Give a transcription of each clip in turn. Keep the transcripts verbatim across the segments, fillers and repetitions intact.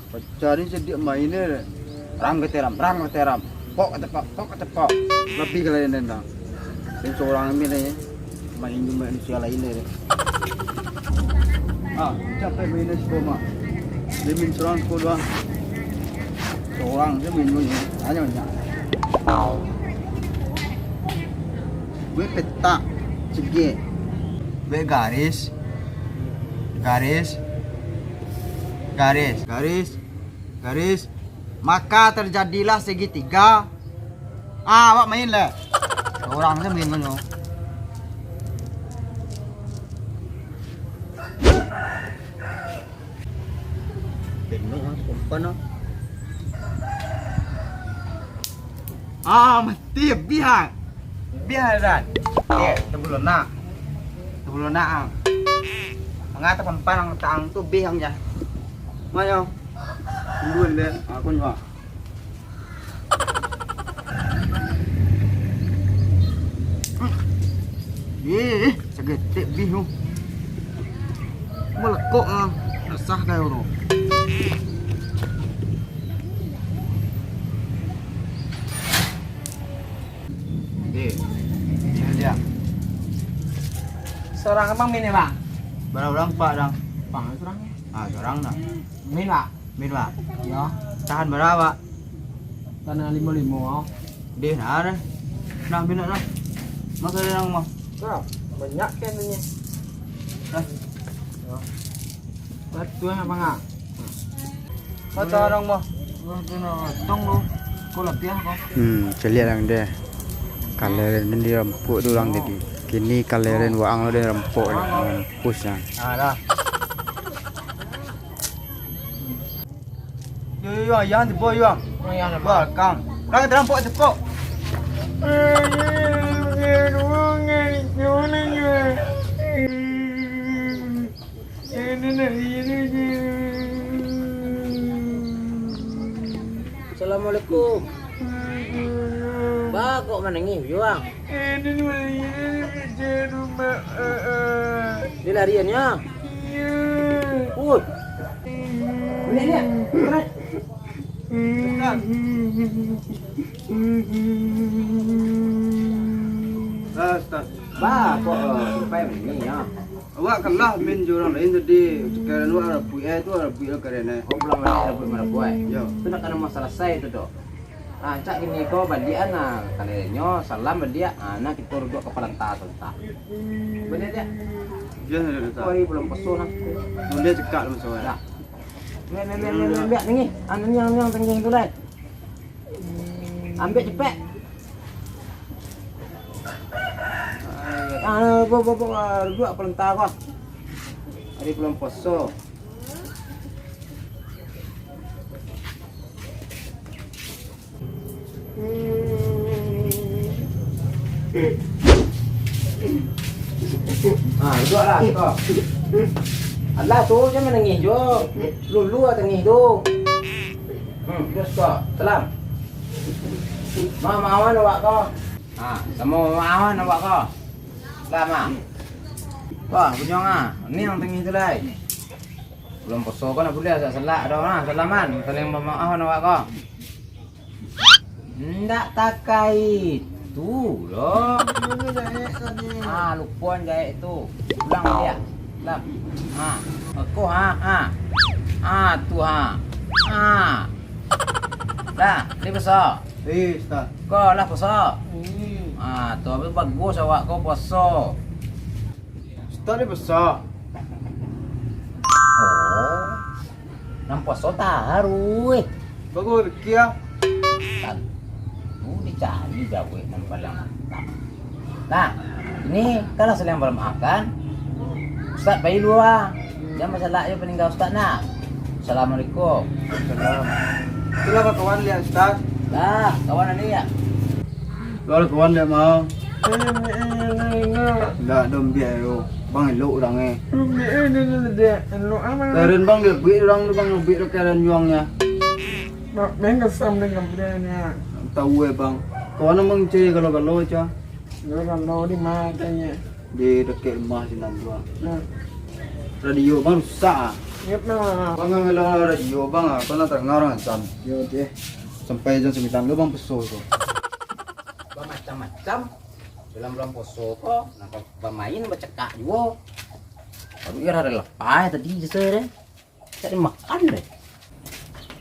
Pacar ni sadiak main ni. Rang ka teram, rang ka teram. Pok ka tepok, pok ka tepok. Labiah ka lain dah. Lain surang main ni. Main jo manusia lain ni. Ah, capek main ni siko mah. Dia main surang siko doang. Surang se main ni. Hanya banyak. Buek petak, cegek. Buek garis. Garis. Garis. Garis. Garis. Maka terjadilah segitiga. Ah, awak main lah. Surang se main konyo. Penuh ah, umpan ah. Ah, mati abih ah. Abih ah, Dan. Eh, sebelum nak. Sebelum nak ah. Mangata pampan ang tang tu abih ang ja. Mayo. Tunggu deh, aku nyuak. Eh, sagetek bih tu. Malekok ah, resah kayo tu. Eh, ini dia. Surang abang main ni, Bang? Bara urang, Pak, dang? Bang, surang ni. Ah, surang dah. Main, Bang? Min, Pak. Yo. Tahan bara, Pak? Tanah limo-limo. Deh, nah, deh. Nah, minum, nah. Masa ada yang mau? Yo, banyak kan ni. Nah. Yo. Betul apa enggak? Masa orang mau? Wah, tu nak tong tu. Kau lebih apa? Hmm, caliak lang deh. Kaleren den dirampok tu urang tadi. Kini kaleren waang lo den rampok lah, mampus lah. Ah, dah. Yo, yo, yo, ayah tibo, yo. Ayah tibo. Balakang. Urang tarampok tibo. Assalamualaikum. Ba kok manangih, Yuang? Dia larian, ya? Uy. Lihat, lihat. Berat. Ustaz. Ba kok, eh, sampai ni, ya? Awak kalah main jo urang lain tadi. Karen awak rapuik, eh, tu rapuik lah karen, eh. Oh, pulang balik rapuik marapuik, eh? Yo. Tu nak kena masalah sai tu, tu. Ah, cak kini ko baliak an, ah, karenyo salam baliak, ah, nah kito rujuak ka palanta salanta. Baliak, baliak. Yo, yo, yo. Ko ari bulan puaso nah. Bulan cekak lah maso, eh. Dah. Liak, liak, liak, liak, liak, tangih. Ah, tangih, tangih, tangih tu, lai. Ambiak capek. Ah, bo, bo, bo, ah, rujuak palanta ko. Ari bulan puaso. Ah, duduaklah, siko. Alah, tu jan manangih jo. Lulu lah tangih tu. Hmm, duduak siko. Salam. Ma-, maafan awak ko. Ha, samo maafan awak ko. Salam, ah. Wah, bunyong ah. Ni nan tangih tu lai. Bulan puaso ko ndak buliah salak-salak doh, nah. Salaman, saling mamaafan awak ko. Ndak takah itu doh. Ah, lupoan jahek tu. Ulang baliak. Ulang. Ha. Ko, ha, ha. Ha, tu, ha. Ha. Dah, ni puaso. Eh, Ustaz. Ko lah puaso. Hmm. Ha, tu abih bagus awak ko puaso. Ustaz ni puaso. Oh. Nan puaso taruih. Bagus pikia. Tantu dicari jawek nan paling mantap. Nah, ini kalau saling mamaafkan, Ustaz pai lua. Jan basalak jo paningga Ustaz nah. Assalamualaikum. Salam. Itulah kawan liak Ustaz. Lah, kawan liak. Kalau kawan liak mau. Ndak, dom biak yo. Bang elok urang eh. Karen bang dia buik urang tu bang, buik tu karen juangnya. Main kesam dengan brandnya. Tahu eh bang. Kawan bang cari kalau-kalau aja. Kalau-kalau di mana tanya? Di dekat rumah sinan tu ah. Nah. Radio bang rusak ah. Ingat nah. Bang, ngambil radio, Bang, ah. Kau nak terdengar orang azan. Yo, deh. Sampai jam sembilan lo, Bang, peso tu. Bamacam-macam. Dalam bulan poso ko, nak bamain, bacakak juo. Baru kira hari lepas tadi je, deh. Cari makan, deh.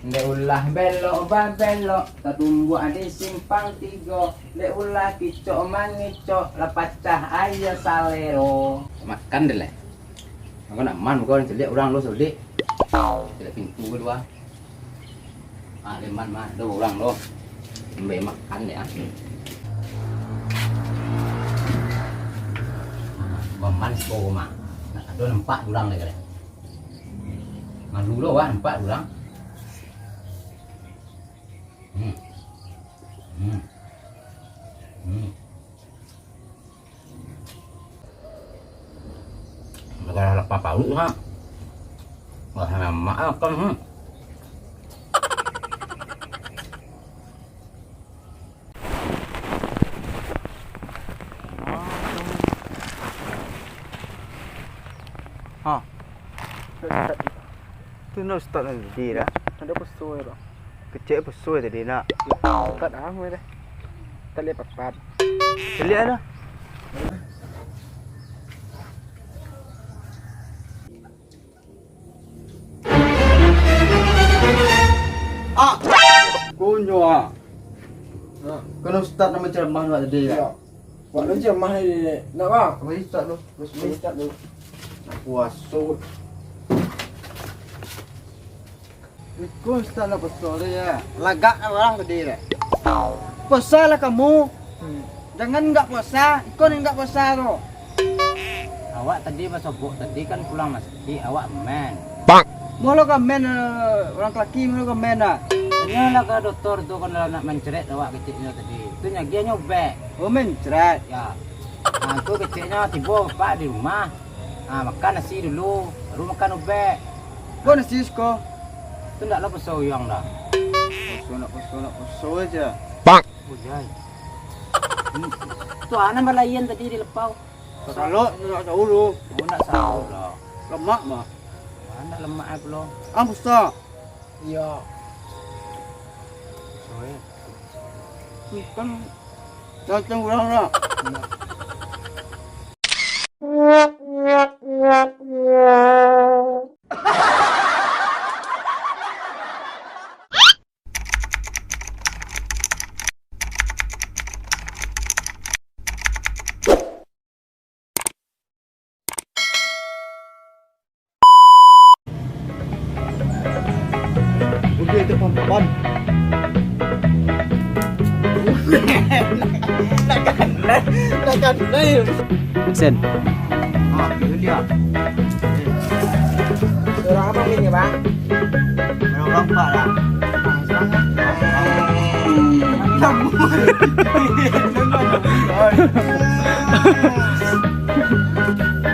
Dek ulah belok babelok, tadumbuak di simpang tigo. Dek ulah kicok mangicok, lah pacah aia salero. Makan deh, leh. Aku nak man, kau ni celiak urang lo, sodik. Celiak pintu kedua. Ah, leman mah, ado urang lo. Ambil makan deh, ah. Baman siko rumah. Nak ado nampak urang lagi, leh. Malu lo, wah, nampak urang. Hmm. Hmm. Hmm. Dah lapar paruik, ha. Wah, lamak lah makan, hmm. Ha. Tu nak ustaz tadi dah. Ada peso ya, Pak. Kecek peso tadi nak. Ustaz ah, dah. Tak lihat papat. Lihat dah. Ah, kunyo ah. Ha. Kan ustaz nak menceramah nak tadi ya. Wak lu ceramah ni, nak bang? Apa ustaz tu? Terus ni ustaz tu. Nak puaso. Iko ustaz lah peso tu ya. Lagak lah orang tadi deh. Puaso lah kamu. Hmm. Jangan enggak puasa. Iko ni enggak puasa tu. Awak tadi basobok tadi kan pulang masjid, awak men. Pak. Molo ka men, eh, orang kelaki molo ka men ah. Tanyolah ka doktor tu kan lah nak mencret awak keceknyo tadi. Tu nyagiahnyo ubek. Oh, mencret. Ya. Ha, tu keceknyo tibo bapak di rumah. Ha, makan nasi dulu, baru makan ubek. Ko nasi siko? Tu ndak lo peso uyang dah. Peso nak peso nak peso aja. Pak. Oh, jai. Hmm. Tu anak balayan tadi di lepau. Salok nak sahur tu. Oh, nak sahur lah. Lemak mah. Ah, nak lemak ai pulo. Ah, busa. Iya. Sorry. Ni kan datang urang lah. Iya. Udah itu pam-pam. Nak kandai, nak kandai. Sen. Ah, itu dia. Surang abang ini, Bang? Urang-urang pak lah.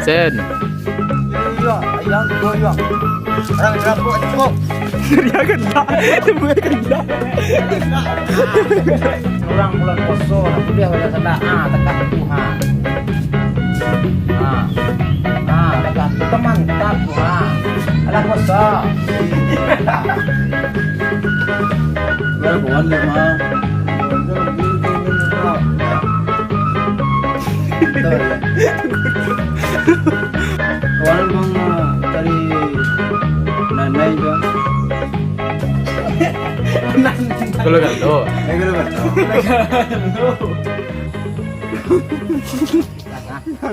Sen. Iya, ayang dua iya. Orang berapa cukup? Dia kena, dia kena. Urang bulan puaso, lah buliah bajalan sandak. Ah, takah tu, ha. Ha. Ha, takah tu, teman, takah tu, ha. Alah puaso. Lah, kawan dek, mah. Kawan, mah, cari nanai, mah. Kalau kan tu. Eh, kalau kan tu.